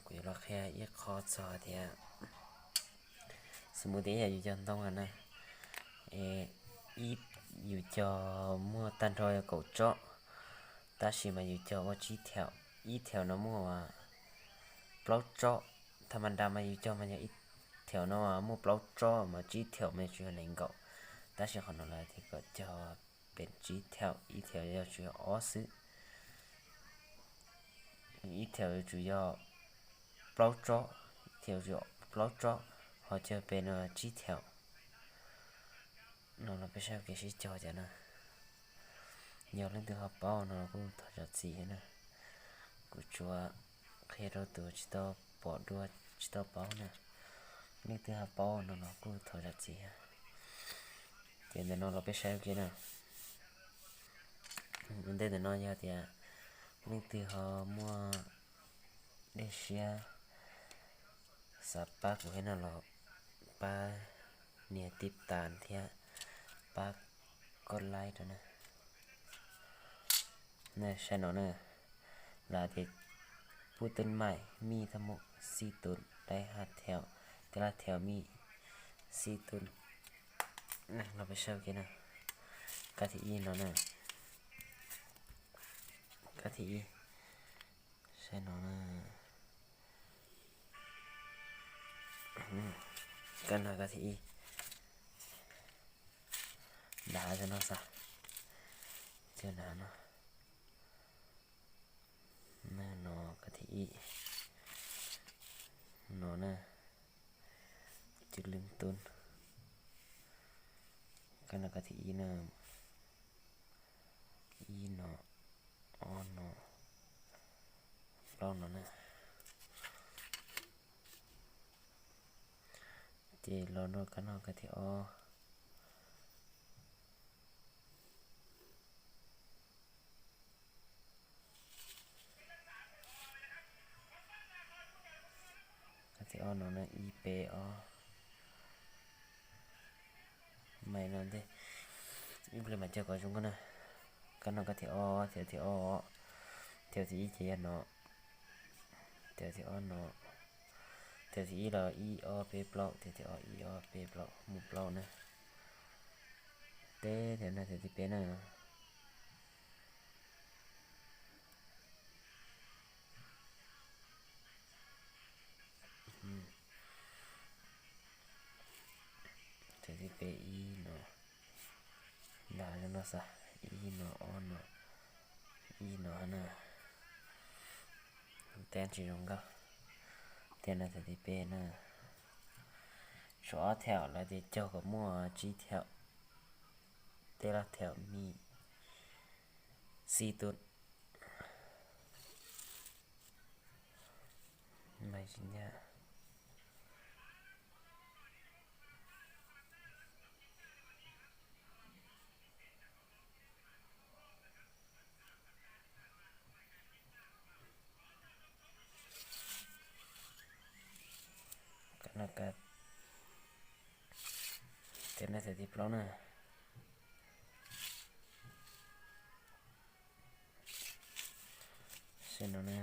Kuv yuav los qhia ib qho txog tias, xws mus tias yog yus cog ntoo na, es ib, yus cog muaj tag nrho yog kaum tsob, tab sis mas yus cog ua tsib thaum, ib thaum no muaj plaub tsob. Tha ma da mas yus cog mas yog ib thaum no muaj plaub tsob mas tsib thaum mas yuav tsum yog nees nkaum, tab sis qhov no lawv tias kom cog pem tsib thaum, ib thaum yuav tsum yog ob xwb. Ib thaum yuav tsum yog plaub tsob, ib thaum yuav tsum yog plaub tsob, ho cog pem no tsib thaum. No los peb saib kev sib cog cas na. Yog leej twg ho paub no los kuj thov zam txim na. Kuv tsuas qhia rau tus tsis tau pom dua, tsis tau paub na. Leej twg ho paub no los kuj thov zam txim. Ces ntawm no los peb saib ua ke na. Ua ntej ntawm no yog tias leej twg ho muaj dej siab xav pab kuv thiab no los pab nias tib tas thiab pab koj laib rau na. Saib no na, lawv tias pub tun maim mij tha mus xij tun dai ha thiaum, tej laj thiaum mij xij tun. Los peb saib ua ke na. Kab thib ib no na, kab thib ib, saib no na. Kab no kab thib ib, dav zoo no xav, cog dav no. No kab thib ib no na, cog leej tun. Kab no kab thib ib na, ib no, ob no, plaub no na. Ces los rau kab no kab thib ob. Kab thib ob no na, ib peb ob. Maim no ntej, ib pliag mam cog kom zoo nkauj na. Kab no kab thib ob, thib thib ob, thib thib ib ces yog no, thib thib ob no, thib thib ib los ib ob peb plaub, thib thib ob ib ob peb plaub mus plaub na. Teb thib no thib thib peb na. Thib thib peb ib no, nrad no xav, ib no ob no, ib no na. Teb tsis zoo nkauj. Tiam no thib thib peb na, tshuav ob thaum lawv tias cog kom muaj tsib thaum, tej laj thaum mij xij tun. Mas tsis ncaj. Tiam no thib thib plaub na. Saib no na,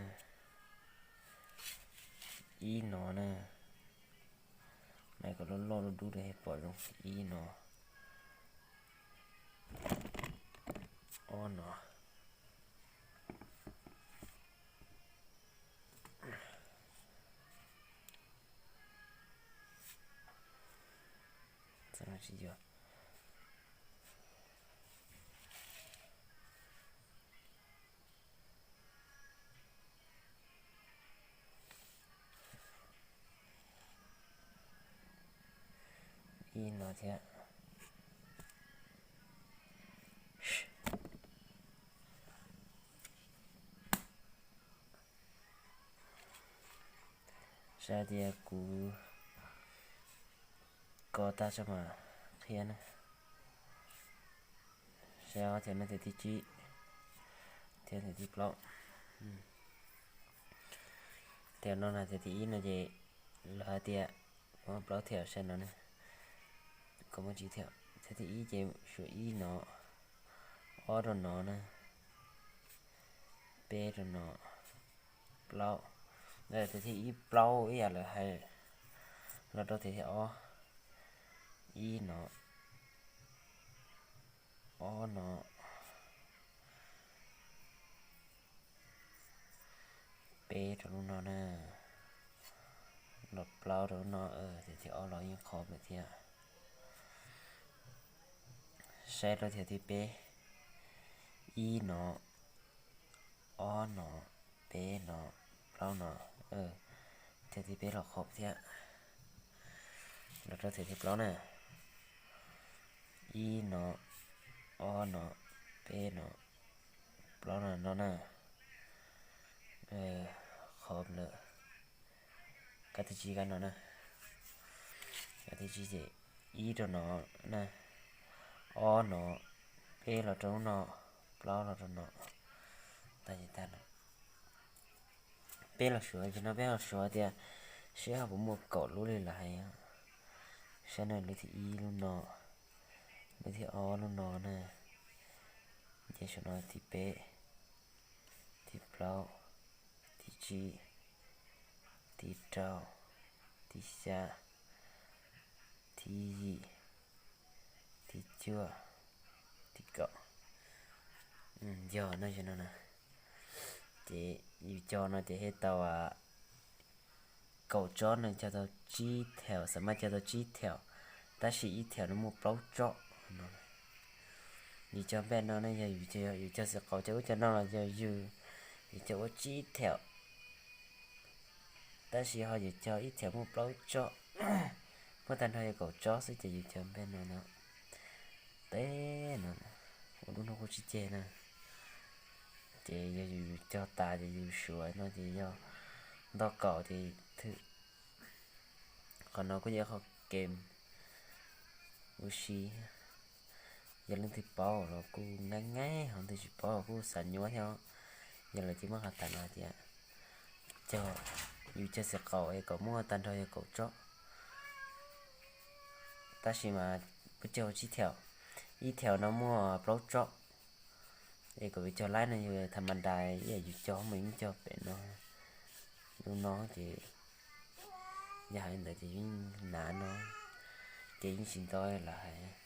ib no na, mas kom loj loj dub dub rau pom zoo, ib no, ob no. Ib no thiab. Saib tias kuv kho tag tso mas qhia na. Saib ob thaum no thaum thib tsib, thiab thaum thib plaub. Thaum no na thaum thib ib no ces lawv hais tias muaj plaub thaum, saib no na, kom muaj tsib thaum. Thaum thib ib ces suav ib no, ob rau no na, peb rau no, plaub, Thiab ib plaub ib yam lawv hais, los rau thiab thiab ob, ib no, ob no, peb rau lub no na, los plaub rau lub no, thiab thiab ob los yeej qhov lawm thiab. Saib rau thiab thiab peb, ib no, ob no, peb no, plaub no, thiab thiab peb los qhov thiab. Los rau thiab thiab plaub na, ib no, ob no, peb no, plaub no no na, qhov lawm. Kab thib tsib kab no na, kab thib tsib ces ib rau no na, ob no, peb los rau lub no, plaub los rau no, tag ces tag no. Peb los suav, ces no peb los suav tias seb ho puas muaj kaum lub li lawv hais. Saib na, lub thib ib lub no, lub thib ob lub no na, ces saum no thib peb, thib plaub, thib tsib, thib rau, thib xya, thib yim, thib cuaj, thib kaum. Yog no, yog no na. Ces yus cog no ces thiaj tau kaum tsob no cog tau tsib thaum, xam maj cog tau tsib thaum, tab sis ib thaum no muaj plaub tsob no. Yus cog npaj no ne, yog yus cog xwm qaum cog ub cog no los yog yus, yus cog ua tsib thaum, tab sis ho yus cog ib thaum muaj plaub tsob, muaj tag nrho yog kaum tsob xwb ces yus cog npaj no no. Teb no, ua lub no kuj tsis ceg na. Ces yog yus cog tas ces yus suav no ces yog nto kaum ces thwm. Qhov no kuj yog qhov kem ua si, yog leej twg paub los kuj nqaij nqaij, ho leej twg tsis paub los kuj xav nyuaj thiab. Yog lawv cia muaj qhov tas no tias cog, yus cog xwm qaum es kom muaj tag nrho yog kaum tsob, tab sis mas kuj cog tsib thaum, ib thaum no muaj plaub tsob, es kom yus cog laib no yus tham ma das ib yam yus cog mas yeej cog pem no, lub no ces yog hais li ntawd ces yeej hnav no, ces yeej tsis nto lawv hais.